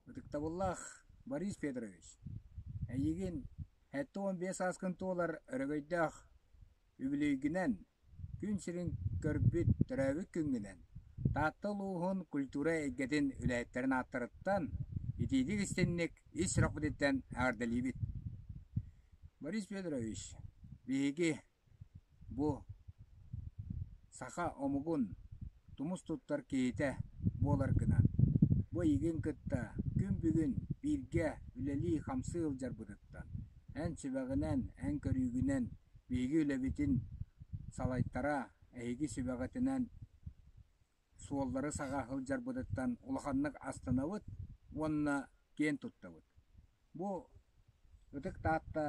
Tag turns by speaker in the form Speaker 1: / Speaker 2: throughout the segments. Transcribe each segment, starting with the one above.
Speaker 1: Ытыктабыллаах Борис Федорович, эйигин 75 сааскын туолар өрөгөйдөөх үбүлүөйгүнэн, күн сирин көрбүт төрөөбүт күҥҥүнэн Таатта улууһун культура эйгэтин үлэһиттэрин ааттарыттан итиитик-истинник ис сүрэхпититтэн эҕэрдэлиибит. Борис Федорович, биһиги Бу саха омугун тумус туттар киһитэ буоларгынан, бу эйигин кытта күн бүгүн бииргэ үлэлии-хамсыы сылдьарбытыттан, эн сүбэҕинэн, эн көрүүгүнэн биһиги үлэбитин салайтара, эһиги сүбэҕитинэн суоллары саҕа сылдьарбытыттан улаханнык астынабыт уонна киэн туттабыт. Бу Ытык Таатта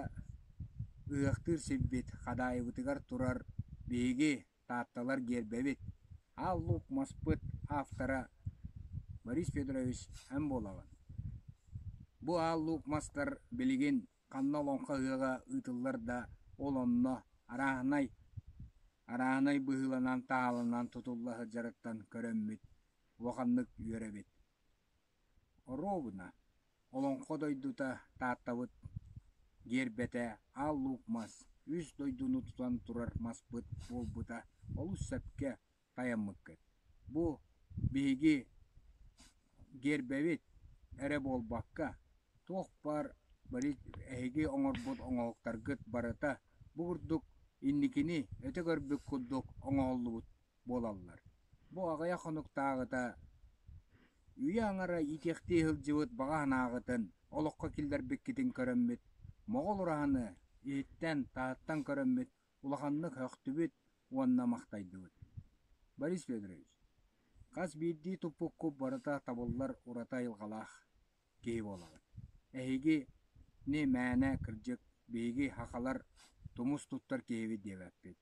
Speaker 1: ыһыахтыыр сирбит Хадаайыбытыгар турар биһиги Таатталар гиэрбэбит, Аал Луук маспыт автора Борис Федорович эн буолаҕын. Бу Аал Луук мастар билигин ханна олоҥхо ыһыаҕа ыытыллар да ол онно арааһынай арааһынай быһыыланан-таһааланан тутулла сылдьарыттан көрөммүт улаханнык үөрэбит. Оруобуна Олоҥхо дойдута Тааттабыт гиэрбэтэ Аал Луук мас үс дойдуну тутан турар маспыт буолбута олус сөпкө тайаммыккыт. Бу биһиги гиэрбэбит эрэ буолбакка, туох баар эһиги оҥорбут оҥоһуктаргыт барыта бу курдук инникини өтө көрбүт курдук оҥоһуллубут буолаллар. Бу аҕыйах хонуктааҕыта үйэ аҥара иитиэхтии сылдьыбыт баҕа санааҕытын олоххо киллэрбиккитин көрөммүт, Моҕол ураһаны иһиттэн, таһыттан көрөммүт улаханнык һөхтүбүт уонна махтайдыбыт. Борис Федорович, хас биирдии туппуккут барыта табыллар ураты айылҕалаах киһи буолаҕыт. Эһигини мээнэ кырдьык биһиги сахалар тумус туттар киһибит диэбэппит.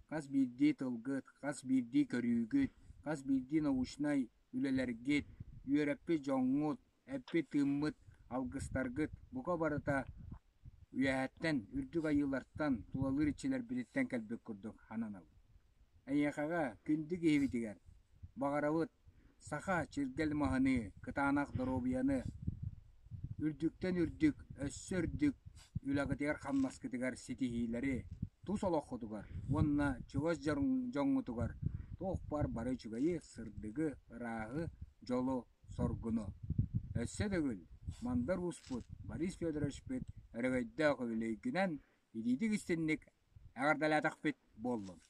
Speaker 1: Хас биирдии тылгыт, хас биирдии көрүүгүт, хас биирдии научнай үлэлэргит, үөрэппит дьоҥҥут, эппит-тыыммыт алгыстаргыт бука барыта үөһэттэн, үрдүк айыылартан, тулалыыр иччилэрбититтэн кэлбит курдук сананабыт. Эйиэхэҕэ, күндү киһибитигэр, баҕарабыт саха чиргэл маһыныы кытаанах доруобуйаны, үрдүктэн үрдүк, өссө үрдүк үлэҕитигэр-хамнаскытыгар ситиһиилэри, тус олоххутугар уонна чугас дьоҥҥутугар туох баар бары үчүгэйи, сырдыгы, ырааһы, дьолу, соргуну. Өссө төгүл Мандар Ууспут Борис Федоровичпыт өрөгөйдөөх үбүлүөйгүнэн итиитик-истинник эҕэрдэлээтэхпит буоллун!